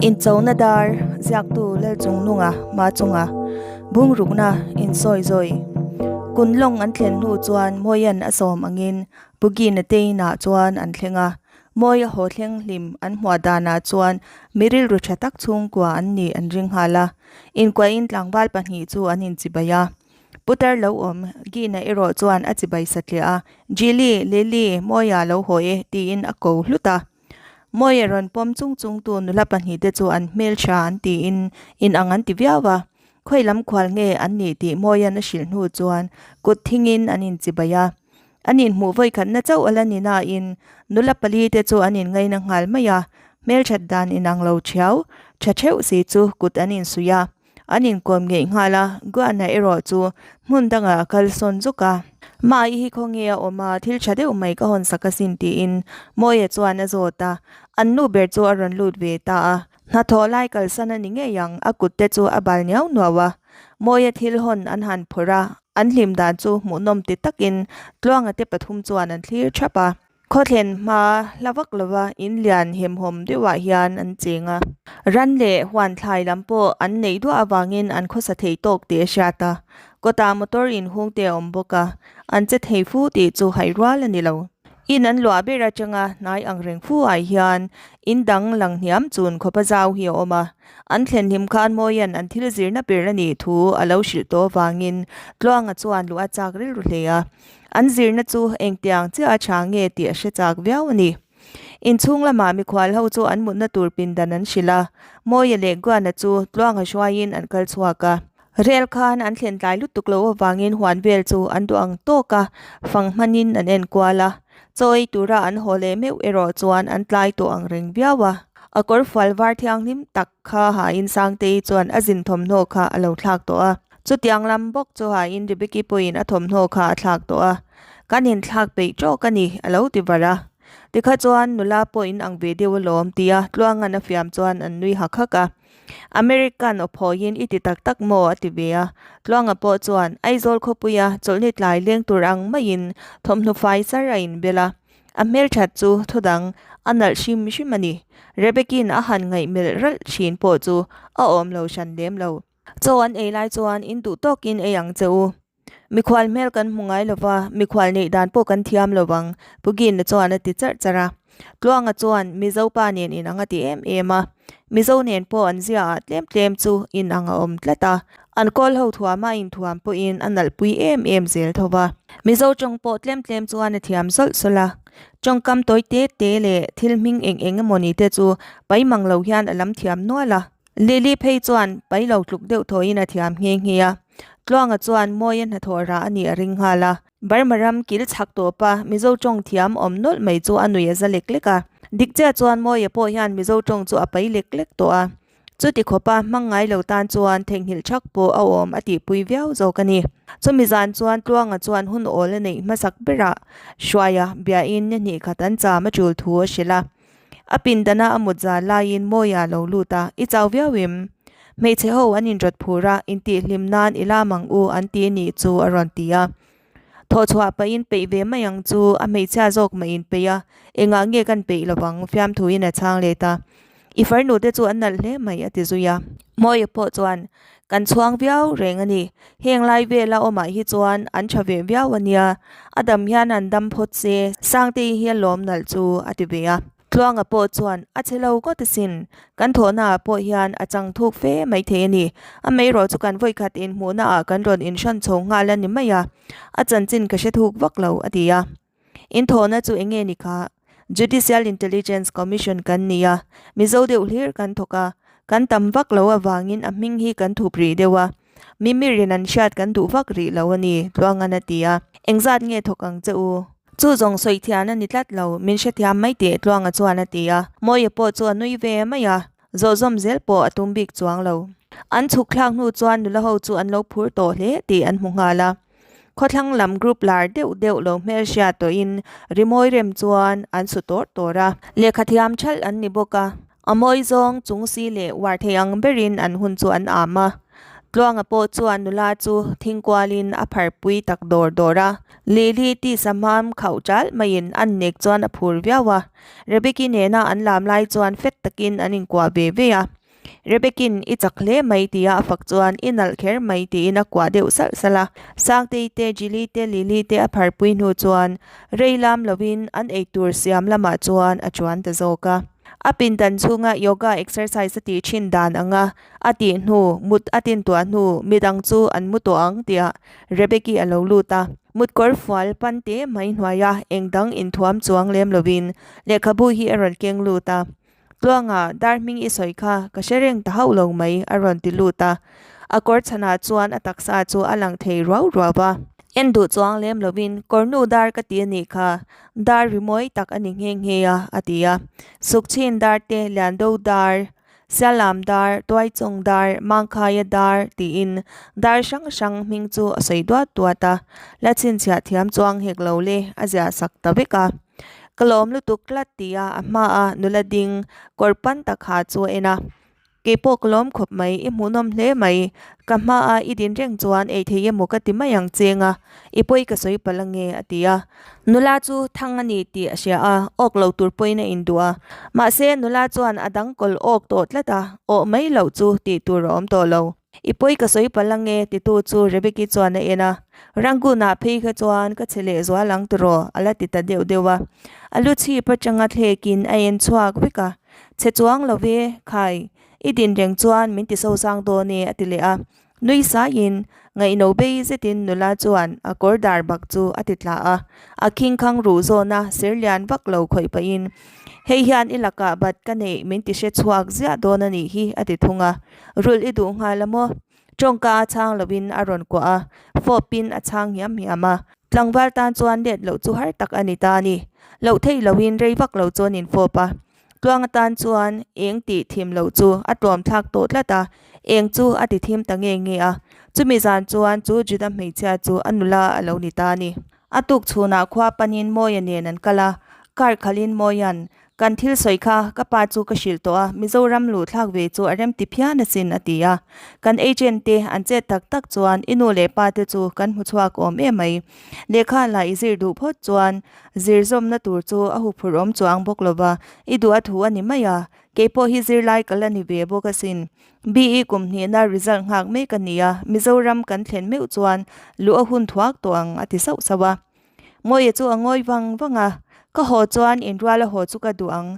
Inchona dar ziaktu Lalchungnunga Machunga bungrukna insawi zawi. Kun lawng an thlen hnu chuan Mawian a sawm angin Bugina te inah chuan an thleng a. Mawia haw thleng hlim an hmuah danah chuan mi rilru tha tak chhungkua an nih an ring nghal a. Inkuahin tlangval pahnih chu an inchibai a. Putar lo awm, Gina erawh chuan a chibai satliah a, Jilly, Lily, Mawia lo haw e, tiin a ko hlut a. Mawia rawn pawm chung chung tu nula pahnihte chu an hmeltha an tiin in ang an ti viau a. Khawi lam khual nge an nih tih Mawia'n a hrilh hnu chuan kut thingin an inchibai a. An inhmuh vawikhatna chauh a la ni nain nula palite chu an inngaina nghal mai a, hmelthat dan inang lo thiau, tha theuh si chu kut an insuih a. An inkawm ngeih nghal a, Guana erawh chu hmun dangah a kal sawn zuk a. Mai hi khawnge a awm a, thil tha deuh mai ka hawn sak asin tiin Mawia chuan a zawt a. An nu ber chu a rawn lut ve ta a, hnathawh lai kalsan a ni ngei ang, a kut te chu a bal niau nuau a. Mawia thil hawn an han phawrh a, an hlim dan chu hmuhnawm ti takin Tluanga te pathum chuan an thlir thap a. Khawthlen hma hla vak lova in lian hemhawm deuhah hian an cheng a. Ran leh huan thlai lam pawh an neih duah avangin an khawsa thei tawk tih a hriat a. Kawtah motor inhung te a awm bawk a, an che thei fu tih chu haih rual a ni lo. In an luah ber atanga hnai ang reng fu ah hian in dang lang hniam chun khawpa zau hi a awm a. An thlen hlim khan Mawia'n an thil zirna ber a nih thu a lo hrilh tawh avangin Tluanga chuan luh a chak rilru hle a. An zirna chu engtiang chiah a tha nge tih a hre chak viau a ni. Inchhung lamah mikhual ho chu an mutna tur pindan an hrilh a, Mawia leh Guana chu Tluanga hruaiin an kal chhuak a. Rel khan an thlen tlai lutuk loh avangin huan vel chu an duh ang tawk a, fang hmanin an en kual a. Chaw ei tura an haw leh meuh erawh chuan an tlai tawh ang reng viau a. A kawrfual var thianghlim tak kha hain Sangtei chuan a zin thawmhnaw kha a lo thlak tawh a. Chutiang lam bawk chu hain Rebecca pawhin a thawmhnaw kha a thlak tawh a, Kan inthlak peih tawk a ni, a lo ti var a. Tikha chuan nula pawh in ang ve deuh alawm tia Tluangan a fiam chuan an nui hak hak a. American aw phawiin i ti tak tak maw? a ti ve a. Tluanga pawh chuan Aizawl khawpuia chawlhni tlai leng tur ang maiin thawmhnaw fai sar a inbel a. A hmelthat chu thudang a nalh hrim hrim a ni. Rebecca-in a han ngaihmelh ralh thin pawh chu a awm lo hran lem lo. Chaw an ei lai chuan in duh tawkin ei ang che u. Mikhual hmel kan hmu ngai lova, mikhual neih dan pawh kan thiam lo vang, Pu Gina chuan a ti charh charh a. Tluanga chuan Mizo pa nen inang a ti em em a, Mizo nen pawh an zia ah tlem tlem chu inang a awm tlat a, an kawl ho thuam a inthuam pawhin a nalhpui em em zel tho va. Mizo tawng pawh tlem tlem chuan a thiam zawlh zawlh a, tawngkam tawi te te leh thil hming eng eng emawni te chu pai mang lo hian a lam thiam nual a. Lily phei chuan pai lo tluk deuh thawhin a thiam nghe nghe a, Tluanga chuan Mawia hnathawh rah a nih a ring nghal a. Burma ram kil chhak tawpa Mizo tawng thiam awm nawlh mai chu a nui a za lek lek a. Dik chiah chuan Mawia pawh hian Mizo tawng chu a pai lek lek tawh a. Chuti khawpa hmang ngai lo tan chuan theihnghilh thak pawh a awm a tihpui viau zawk a ni. Chumi zan chuan Tluanga chuan hun awl a neih hmasak berah Hruaia biain ni hnih khat an cham a tul thu a hrilh a. A pindana a mut zan laiin Mawia lo lut a, I chau viau em? Hmeichhe ho an inrawt phur a, intihhlim nan i lam ang u an ti nih chu a rawn ti a. Thawhchhuah pahin peih ve mai ang chu a hmeichhia zawk mah inpeih a, engah nge kan peih lovang fiamthuin a chhang let a. I farnu te chu an nalh hle mai a ti zui a. Mawia pawh chuan, Kan chhuang viau reng a ni. Heng lai vela awmah hi chuan an tha ve viau a nia. A dam hian an dam phawt se, Sangtei hi a lawm nalh chu a ti ve a. Tluanga pawh chuan, A che lo ngawt asin. Kan thawhnaah pawh hian a chang thuk fe mai thei a ni. A meirawh chu kan vawikhat inhmuhnaah kan rawn inhran chho nghal a ni mai a. A chanchin ka hre thuk vak lo a ti a. In thawhna chu eng nge ni kha? Judicial Intelligence Commission kan ni a, Mizo deuh hlir kan thawk a, kan tam vak lo avangin a hming hi kan thup rih deuh a, mimirin an hriat kan duh vak rih lo a ni, Tluangan a ti a. Engzat nge thawk ang che u? Chu zawng sawi thian a ni tlat lo, min hrethiam mai teh, Tluanga chuan a ti a. Mawia pawh chu a nui ve mai a, zawhzawm zel pawh a tum bik chuang lo. An chhuk thlak hnu chuan nula ho chu an lo phur tawh hle tih an hmu nghal a. Khawthlang lam group lar deuh deuh lo hmelhriat tawhin rimawi rem chuan an su tawr tawr a. Lehkha thiam thalh an ni bawk a, a mawi zawng chung si leh uar thei ang berin an hun chu an am a. Tluanga pawh chuan nula chu thing kualin a pharpui tak dawr dawr a. Lili tisa hmam khauh ṭalh maiin an nek chuan a phur viau a. Rebeki nena an lam lai chuan fet takin an inkuah ve ve a. Rebekin i chak hle mai tia a fak chuan i nalh kher mai tiin a kuah deuh salh salh a. Sangtei te, Jili te, Lili te a pharpui hnu chuan rei lam lovin an eitur siam lamah chuan a chuan ta zawk a. A pindan chhunga yoga exercise a tih thin dan anga a tih hnu, mut a tin tuah hnu midang chu an mu tawh ang tia Rebeki a lo lut a. Mut kawr fual pan te mai hnuaia eng dang inthuam chuang lem lovin lehkhabu hi a rawn keng lut a. Tluanga, dar hming i sawi kha ka hre reng ta hauh lo mai a rawn ti lut a. A kawr chhanah chuan a taksa chu a lang thei ruau ruau a. En duh chuang lem lovin kawrnu dar ka ti a nih kha, dar rimawi tak a ni nghe nghe a, a ti a. Sukchhin dar te, Liando dar, Sialam dar, Tuaichawng dar, Mangkhaia dar tiin dar hrang hrang hming chu a sawi duat duat a, la chhinchhiah thiam chuang hek lo le a ziah sak ta vek a. Ka lawm lutuk tlat tia a hmaa nula ding kawr pan tak ha chu a en a, Keipawh ka lawm khawp mai, i hmuhnawm hle mai, ka hmaa i din reng chuan ei thei emaw ka ti mai ang cheng a, i pawi ka sawi palh ange a ti a. Nula chu thang a ni tih a hria a, awk lo tur pawhin a induh a. Mahse, nula chuan a dang kawl awk tawh tlat a, awh mai loh chu tih tur a awm tawh lo. I pawi ka sawi palh ange titu chu Rebeki chuan a en a. Rangoon-ah phei kha chuan ka che leh zual ang tiraw a la ti ta deuh deuh a. A lu chhip atanga thlekin a en chhuak vek a. Chhe chuang lo ve, khai, i din reng chuan min ti sosang dawn e a ti leh a. Nui saiin, ngaihno bei zetin nula chuan a kawr dar bak chu a ti tla a, a khingkhang ruh zawna ser lian vak lo khawih pahin, Hei hian i lakah bat ka neih min ti hre chhuak ziah dawn a nih hi a ti thung a, rulh i duh nghal a maw? Tawngka a chhang lovin a rawn kuah a, fawpin a chhang hiam hiam a, tlangval tan chuan let loh chu har tak a ni ta a ni. Loh theih lohin rei vak lo chuan infawp a, Tluang atan chuan eng tih thim loh chu a tlawm thlak tawh tlat a, eng chu a ti thim ta nge nge a. Chumi zan chuan chu Juda hmeichhia chu a nula a lo ni ta a ni. A tuk chhunah khua panin Mawia nen an kal a, car khalhin Mawia'n, Kan thil sawi kha ka pa chu ka hrilh tawh a, Mizoram luh thlak ve chu a rem ti phian asin a ti a. Kan agent te an chet tak tak chuan i nu leh pa te chu kan hmu chhuak awm em mai. Lehkha lah i zir duh phawt chuan Zir zawmna tur chu a huphurh awm chuang bawk lo va, i duh a thu a ni mai a, kei pawh hi zirlai ka la ni ve bawk asin. BE kum hnihna result nghak mek a ni a, Mizoram kan thlen meuh chuan luh a hun thuak tawh ang a ti sauh sauh a. Mawia chu a ngawi vang vang a, Ka haw chuan inrual a haw chu ka duh ang.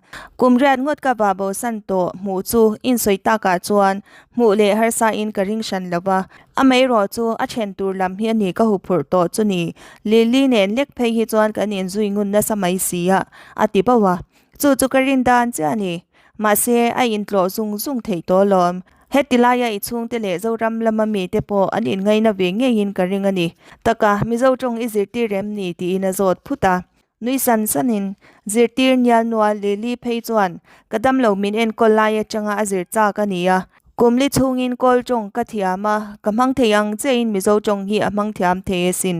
Kum riat ngawt ka vah bosan tawh hmuh chu insawi takah chuan hmuh leh harsa in ka ring hran lo va, Amaherawh chu a then tur lam hi a ni ka huphurh tawh chu ni. Lily nen lek phei hi chuan kan inzui ngun nasa mai si a, a ti bauh a. Chu chu ka rin dan chiah a ni. Mahse, a intlawh zung zung theih tawh alawm. Heti laia i chhungte leh Zoram lama mite pawh an inngaina ve ngeiin ka ring a ni. Taka, Mizo tawng i zirtir em ni? tiin a zawt phut a. Nui san sanin, zirtir nial nual Lily phei chuan ka damlo min enkawl lai atanga a zir chak a ni a. Kum li chhungin kawl tawng ka thiam a, ka hmang thei ang chiahin Mizo tawng hi a hmang thiam thei asin.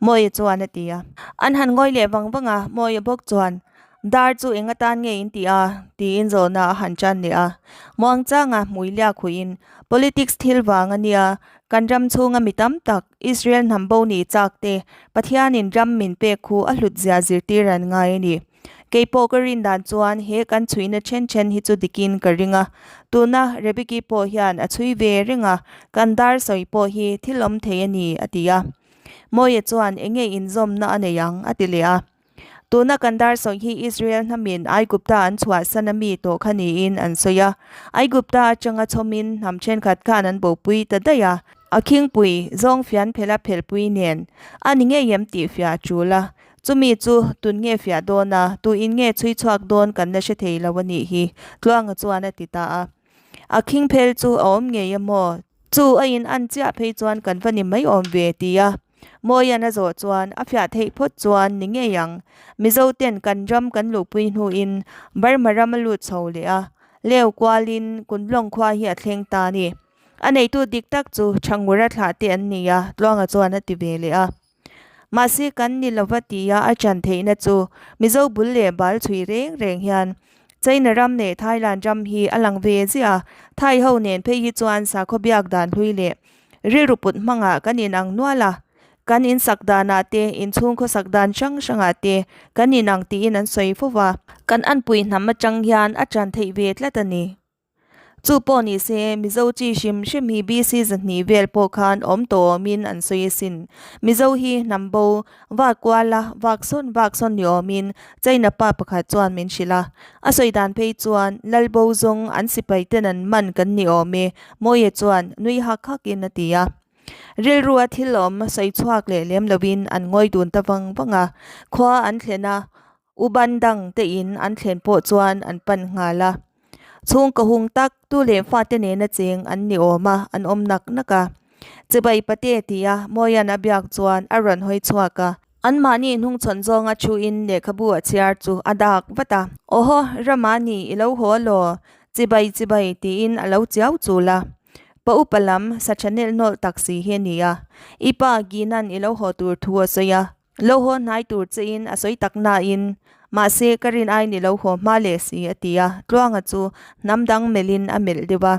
Mawia chuan a ti a. An han ngawi leh vang vang a, Mawia bawk chuan, Dar chu eng atan nge in ti a? tiin zawhna a han tan leh a. Muangchanga hmui liak huiin, Politics thil vang a nia, kan ram chhunga mi tam tak, Israel hnam bo ni chak te, Pathianin ram min pek khu a hlut zia zirtir an ngai a ni. Keipawh ka rin dan chuan he kan chhuina then then hi chu dikin ka ring a. Tuna Rebeki pawh hian a chhui ve reng a, kan dar sawi pawh hi thil awm thei a ni, a ti a. Mawia chuan enge inzawmna a nei ang, a ti leh a. Tuna kan dar sawi hi Israel hnamin Aigupta an chhuahsan a mi tawh kha niin an sawi a. Aigupta atanga chhawmin hnam thenkhat khan an bopui ta daih a. A khingpui zawng fian phela phelpui nen a ni ngei em tih fiah a tul a. Chumi chu tun nge fiah dawn a, tuin nge chhui chhuak dawn kan la hre thei lo a nih hi, Tluanga chuan a ti ta a. A khing phel chu a awm ngei a maw? Chu a in an chiah phei chuan kan va ni mai awm ve ti a. Mawian a zawh chuan a fiah theih phawt chuan ni ngei ang. Mizo ten kan ram kan luhpui hnuin Burma ram a lut chho leh a, leu kualin Kunlawng khua hi a thleng ta a ni. A neitu dik tak chu Thangura thlah te an ni a, Tluanga chuan a ti ve leh a. Mahse kan ni lova tia a chan theihna chu Mizo bul leh bal chhui reng reng hian. China ram leh Thailand ram hi a lang ve ziah a, Thai ho nen phei hi chuan sakhaw biak dan hlui leh rilru put hmangah kan inang nual a, kan insak danah te, inchhung khawsak dan hrang hrangah te kan inang tiin an sawi fo va. Kan anpui hnam atang hian a tan theih ve tlat a ni. Chu pawh ni se, Mizo chi hrim hrim hi BC 200 vel pawh khan awm tawh awmin an sawi asin. Mizo hi hnam bo, vak kual a, vak sawn vak sawn ni awmin China pa pakhat chuan min hrilh a. A sawi dan phei chuan, Lal bo zawng an sipai ten an man kan ni awm e, Mawia chuan nui hak hakin a ti a. Rilru a thil awm sawi chhuak leh lem lovin an ngawi dun ta vang vang a. Khua an thlen a, U ban dang te in an thlen pawh chuan an pan nghal a. Chhungkaw hung tak tu leh fate nena cheng an ni awm a, an awm nak nak a. Chibai pate tia Mawia'n a biak chuan a rawn hawi chhuak a. Anmahni hnungchhawn zawnga thuin lehkhabu a chhiar chu a dak vat a. Awhaw, Rama ni i lo haw law, chibai chibai tiin a lo chiau chul a. Pa upa lam sa tha nelh nawlh tak si hi a ni a. I pa Gina'n i lo haw tur thu a sawi a. Lo haw hnai tur che in a sawi tak nain, mahse ka rin aiin i lo haw hma leh si a ti a, Tluanga chu hnam dang melhin a melh deuh a.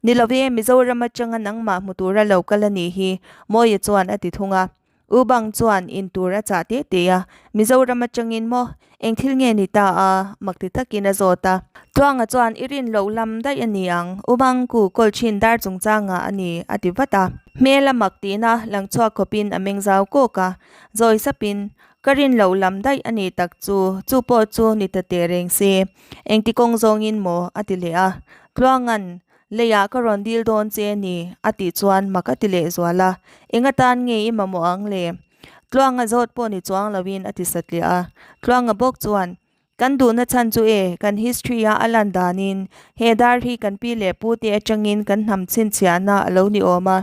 Ni lo e, Mizoram atanga nangmah hmu tura lo kal a nih hi, Mawia chuan a ti thung a. U Bang chuan in tur a chah te te a, Mizoram atangin maw, eng thil nge ni ta a? mak ti takin a zawt a. Tluanga chuan i rin loh lam daih a ni ang, U Bang ku kawl thin dar chungchangah a ni, a ti vat a. Hmel a mak tihna lang chhuak khawpin a meng zau kawk a, zawi sapin, Ka rin loh lam daih a ni tak chu, chu pawh chu ni ta teh reng se, engti kawng zawngin maw? a ti leh a. Tluanga'n, Leiah ka rawn dil dawn che a ni, a tih chuan mak a ti leh zual a, Eng atan nge i mamawh ang le? Tluanga zawt pawh ni chuang loin a ti satliah a. Tluanga bawk chuan, Kan duhna chhan chu e, kan history-a a lan danin he dar hi kan pi leh pu te atangin kan hnam chhinchhiahna a lo ni awm a.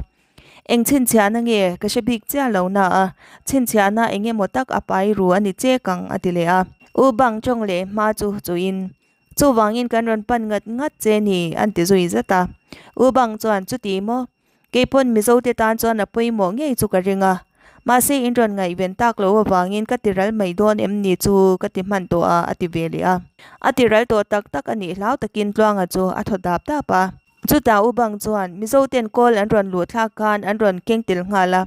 Eng chhinchhiahna nge ka hre bik chiah lo na a, chhinchhiahna eng emaw tak a pai ru a ni chek ang a ti leh a. U bang tawng leh hma chu chuin, Chuvangin kan rawn pan ngat ngat che ni an ti zui zat a. U bang chuan chuti maw? Keipawn Mizo te tan chuan a pawimawh ngei chu ka ring a, mahse in rawn ngaihven tak loh avangin ka ti ral mai dawn em ni chu ka ti hman tawh a, a ti ve leh a. A ti ral tawh tak tak a nih hlau takin Tluanga chu a thaw dap dap a. Chutah U Bang chuan Mizo ten kawl an rawn luh thlak khan an rawn keng tel nghal a.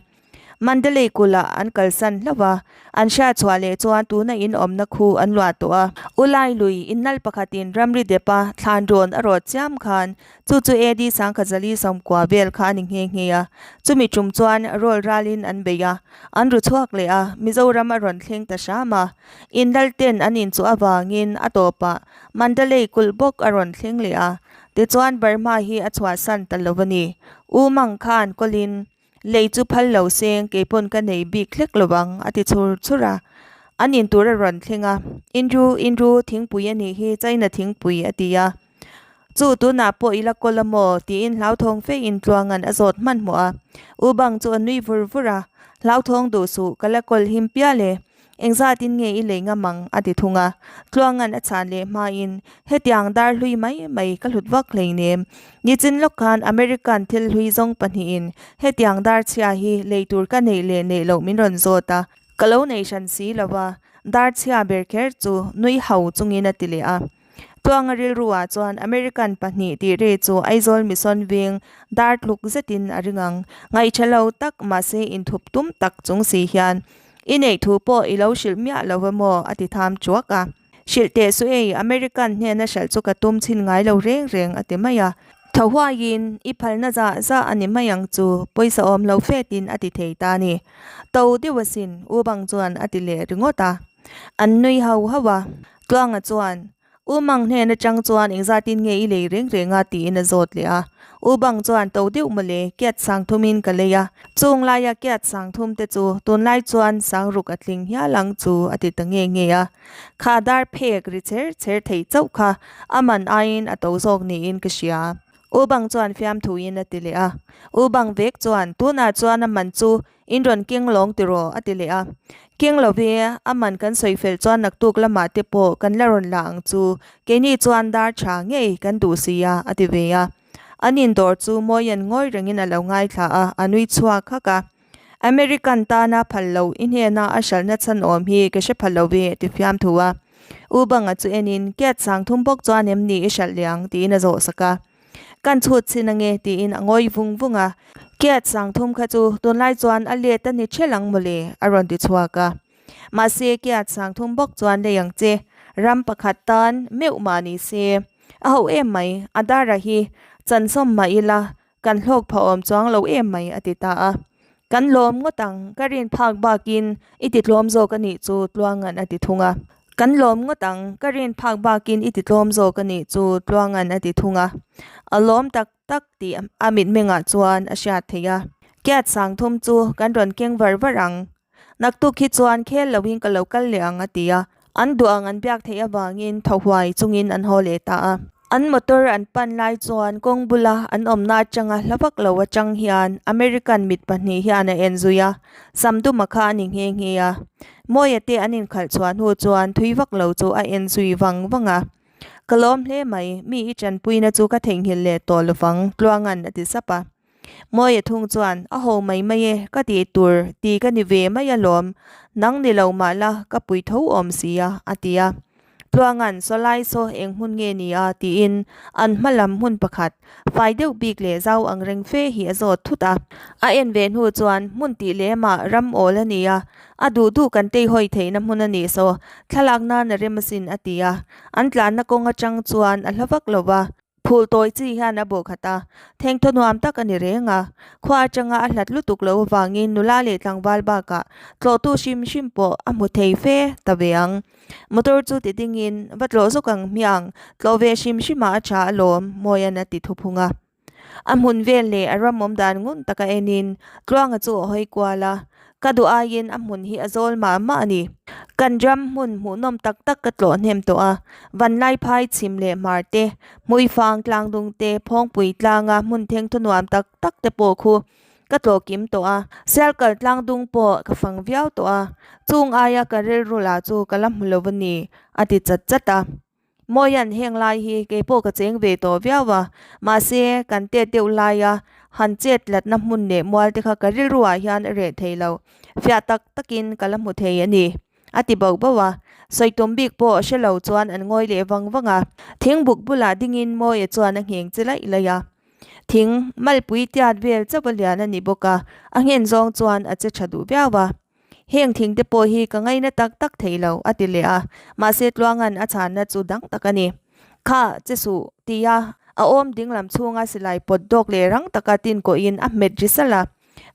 Mandalay kulh ah an kalsan hlauh a, an hriat chhuah leh chuan tuna in awmna khu an luah tawh a. U Lai lui in nal pakhatin ramri dep a thlan rawn a rawt chiam khan chu chu AD Sangkhazali 90 vel kha a ni nghe nghe a. Chumi tum chuan rawl ralin an bei a, an ru chhuak leh a, Mizoram a rawn thleng ta hram a. In lal ten an inchuh avangin a tawpah Mandalay kulh bawk a rawn thleng leh a, tichuan Burma hi a chhuahsan ta lo a ni. U Mang khan kawlin Lei chu phal lo seng, keipawn ka nei bik hlek lo ang, a ti chhur chhur a. An in tur a rawn thleng a, Inru, Inru, thingpui a nih hi, China thingpui, a ti a. Chu tunah pawh i la kawl a maw? tiin hlauthawng fe in Tluanga'n a zawt hmanhmawh a. U Bang chu a nui vur vur a, Hlauthawng duh suh, ka la kawl him pial e. Engzatin nge i lei ngam ang? a ti thung a. Tluanga'n a chhan leh hmain, Hetiang dar hlui mai mai ka hlut vak hleinem. Nichin lawk khan American thil hlui zawng pahnihin hetiang dar chhia hi lei tur ka neih leh neih loh min rawn zawt a. Ka lo nei hran si lo a, dar chhia ber kher chu nui hau chungin a ti leh a. Tluanga rilruah chuan American pahnih tih ri chu Aizawl Mission veng dar tluk zetin a ring ang. Ngaihṭha lo tak mahse inthup tum tak chung si hian I neih thu pawh i lo hrilh miah lo va maw? a ti tham chuak a. Hrilh teh suh ei, American hnena hralh chu ka tum chhin ngai lo reng reng a ti mai a. Tho huaiin i phalna zah zah a ni mai ang chu, pawisa awm lo fetin a ti thei ta a ni. To deuh asin, U Bang chuan a ti leh ringawt a. An nui hauh hauh a. Tluanga chuan, U Mang hnen atang chuan engzatin nge i lei reng reng a? tiin a zawt leh a. U Bang chuan, To deuh mawle, kiat sang thumin ka lei a. Chung laia kiat sang thum te chu tunlai chuan sang ruk a tling hial ang chu a ti ta nge nge a. Kha dar phek ri cher cher thei chauh kha a man aiin a to zawk niin ka hria. U Bang chuan fiamthuin a ti leh a. U Bang vek chuan, Tunah chuan a man chu In rawn keng lawng tiraw? a ti leh a. Keng lo ve, a man kan sawi fel chuan naktuk lamah te pawh kan la rawn la ang chu, keini chuan dar tha ngei kan duh si a, a ti ve a. An indawr chu Mawia'n ngawi rengin a lo ngaithla a, a nui chhuak hak a. American tana phal lo i hnena a hralhna chhan awm hi ka hre phal lo ve, ti fiamthu a. U Banga chu enin, Kiat sang thum bawk chuan em ni i hralh leh ang? tiin a zawh sak a. Kan chhut chhin ange tiin a ngawi vung vung a. Kiat sang thum kha chu tunlai chuan a let a ni ṭhelh ang mawle a rawn ti chhuak a. Mahse Kiat sang thum bawk chuan lei ang che, ram pakhat tan meuh mah ni se. A ho em mai, a dara hi chansawm mah ila Kan hlawk phah awm chuang lo em mai a ti ta a. Kan lawm ngawt ang, ka rin phak bakin i ti tlawm zawk a nih chu Tluanga'n a ti thung a. Kan lawm ngawt ang, ka rin phak bakin i ti tlawm zawk a nih chu Tluanga'n a ti thung a. A lawm tak tak tih a mitmengah chuan a hriat theih a. Kiat sangthum chu kan rawn keng var var ang, Naktuk hi chuan khel loin ka lo kal leh ang a ti a, an duh ang an biak theih avangin thaw huai chungin an haw leh ta a. An motor an pan lai chuan kawng bula an awmna atanga hla vak lo atang hian American mit pahnih hian a en zui a, Samduma kha a ni nghe nghe a. Mawia te an inkhalh chhuah hnu chuan thui vak lo chu a en zui vang vang a. Ka lawm hle mai, mi i tanpuina chu ka theihnghilh leh tawh lovang Tluanga'n a ti sap a. Mawia thung chuan, A ho mai mai e, ka tih tur ti ka ni ve mai alawm, nang ni lo mah la ka pui tho awm si a, a ti a. Tluanga'n, Sawlai saw eng hmun nge ni a? tiin an hma lam hmun pakhat, fai deuh bik leh zau ang reng fe hi a zawt thut a. A en ve hnu chuan, Hmun tih lemah ram awl a ni a, a duh duh kan teihawi theihna hmun a nih saw, thlalak nan a rem asin, a ti a. An tlanna kawng atang chuan a hla vak lo va. Phul tawi chi hian a bawh khat a, thengthaw nuam tak a ni reng a. Khua atanga a hlat lutuk loh avangin nula leh tlangval bakah tlawhtu hrim hrim pawh a hmu thei fe ta ve ang. Motor chu ti dingin va tlawh zawk ang hmiang, tlawh ve hrim hrimah a tha alawm, Mawian a ti thuphung a. A hmun vel leh a ram awm dan ngun taka enin Tluanga chu a hawi kual a, Ka duh aiin a hmun hi a zawl mah mah a ni. Kan ram hmun hmuhnawm tak tak ka tlawh hnem tawh a, Vanlaiphai chhim leh hmar te, Hmuifang tlangdung te, Phawngpui tlanga hmun thengthaw nuam tak tak te pawh khu ka tlawh kim tawh a, Sialkal tlangdung pawh ka fang viau tawh a, chung aia ka rilru lah chu ka la hmu lo a ni, a ti chat chat a. Mawian heng lai hi kei pawh ka cheng ve tawh viau a, mahse kan tet deuh laia han chet tlatna hmun leh mual te kha ka rilruah hian a reh thei lo, fiah tak takin ka la hmu thei a ni, a ti bauh bauh a. Sawi tum bik pawh hre lo chuan an ngawi leh vang vang a, thingbuk bulah dingin Mawia chuan a ngheng chi laih laih a. Thing malpui tiat vel chauh a lian a ni bawk a, a nghen zawng chuan a che tha duh viau a. Heng thing te pawh hi ka ngaina tak tak thei lo, a ti leh a. Mahse Tluanga'n a chhanna chu dang tak a ni. Kha, che suh, tia a awm dinglam chhunga silai pawt dawk leh rang taka tin kawhin a hmet ri salh a.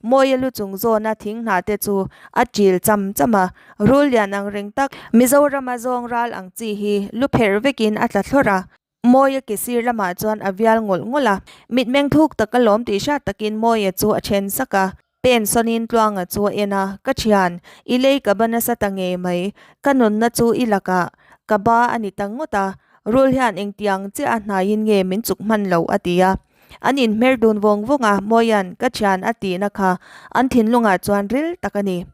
Mawia lu chung zawna thing hnah te chu a ṭil cham cham a. Rul lian ang reng tak, Mizorama zawng ral ang chi hi lu pherh vekin a tla thlawrh a. Mawia ke sir lamah chuan a vial ngawlh ngawlh a, mitmeng thuk tak a lawm tih hriat takin Mawia chu a then sak a. Pen sawnin Tluanga chu a en a, Ka thian, i lei ka ba nasa ta ngei mai, ka nunna chu i lakah ka ba a ni ta ngawt a, rul hian engtiang chiah a hnaiin nge min chuk hman lo a ti a. An inhmer dun vawng vawng a, Mawia'n ka thian a tihna kha an thinlungah chuan ril tak a ni.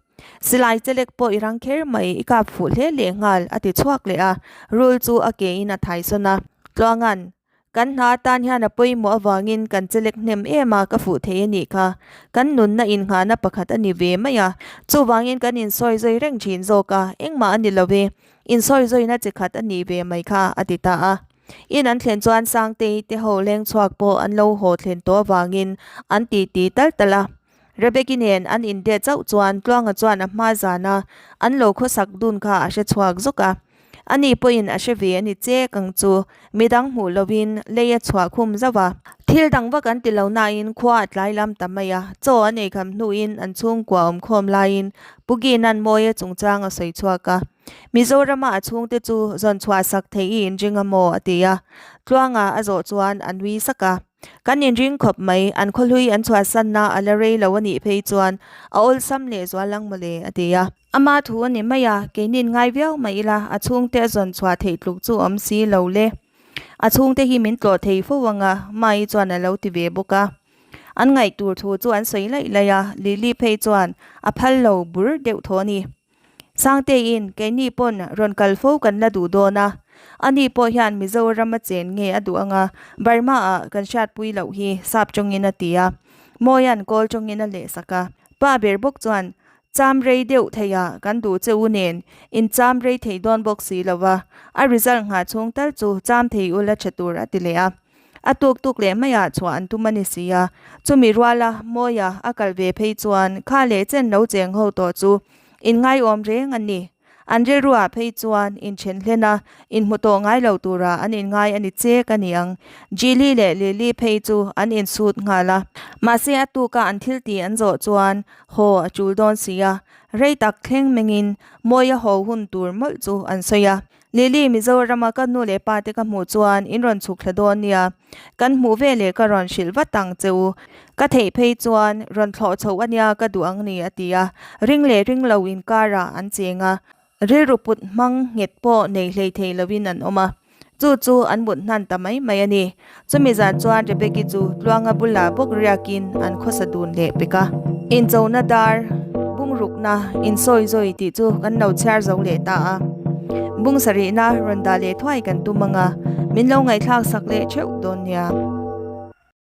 Silai chelek pawh i rang kher mai, i kap fuh hle leh nghal, a ti chhuak leh a, rul chu a ke in a thai sawn a. Tluanga'n, Kan hna atan hian a pawimawh avangin kan chelek hnem em a, ka fuh thei a nih kha. Kan nunna innghahna pakhat a ni ve mai a, chuvangin kan insawi zui reng thin zawk a, engmah a ni lo e, insawi zuina chi khat a nih ve mai kha, a ti ta a. In an thlen chuan Sangtei te ho leng chhuak pawh an lo haw thlen tawh avangin an titi tal tal a. Rebeki nen an indeh chauh chuan Tluanga chuan a hma zana an lo khawsak dun kha a hre chhuak zawk a. Ani pawhin a hre ve a ni chek ang chu, midang hmuh lovin lei a chhuah khum zauh a. Thil dang vak an ti lo nain khua a tlai lam ta mai a, chaw an ei kham hnuin an chhungkua awmkhawm laiin Pu Gina'n Mawia chungchang a sawi chhuak a. Mizorama a chhungte chu zawn chhuah sak theih i inring a maw? a ti a. Tluanga a zawh chuan a nui sak a. Kan inring khawp mai, an khawhlui an chhuahsanna a la rei lo a nih phei chuan a awlsam leh zual ang mawle, a ti a. Ama thu a ni mai a, keinin ngai viau mai ila a chhungte a zawn chhuah theih tluk chu awm si lo le. A chhungte hi min tlawh thei fo ang a, Mai chuan a lo ti ve bawk a. An ngaih tur thu chu an sawi laih laih a, Lily phei chuan a phal lo bur deuh thaw a ni. Sangteiin, Keini pawn rawn kal fo kan la duh dawn a, ani pawh hian Mizoram a chen nge a duh ang a, Burma ah kan hriatpui loh hi sap tawngin a ti a, Mawia'n kawl tawngin a lehsak a. Pa ber bawk chuan, Cham rei deuh theiha kan duh che u nen in cham rei thei dawn bawk si lo va, a result nghah chhung tal chu cham thei ula tha tur a ti leh a. A tuk tuk leh maiah chhuah an tum a ni si a, chumi ruala Mawia a kal ve phei chuan kha leh chen lo cheng ho tawh chu inngaiawm reng a ni. An rilruah phei chuan inthen hlen a, inhmu tawh ngai lo tura an inngai a ni chek a ni ang. Jilly leh Lily phei chu an insut nghal a. Mahse a tuka an thil tih an zawh chuan haw a tul dawn si a, rei tak thleng mengin Mawia haw hun tur mawlh chu an sawi a. Lily, Mizorama ka nu leh pa te ka hmuh chuan in rawn chhuk thla dawn nia. Kan hmuh ve leh ka rawn hrilh vat ang che u. Ka theih phei chuan rawn thlawh chhoh a nia ka duh ang ni a ti a. Ring leh ring lo inkarah an cheng a. Rilru put hmang nghet pawh nei hlei thei lovin an awm a. Chu chu an mut hnan ta mai mai a ni. Chumi zan chuan Rebeki chu Tluanga bulah bawk riakin an khawsa dun leh pek a. Inchona dar, bungrukna, insawi zawi tih chu kan lo chhiar zo leh ta a. Bung sarihna rawn dah leh thuai kan tum ang a, min lo ngaihthlak sak leh theuh dawn nia.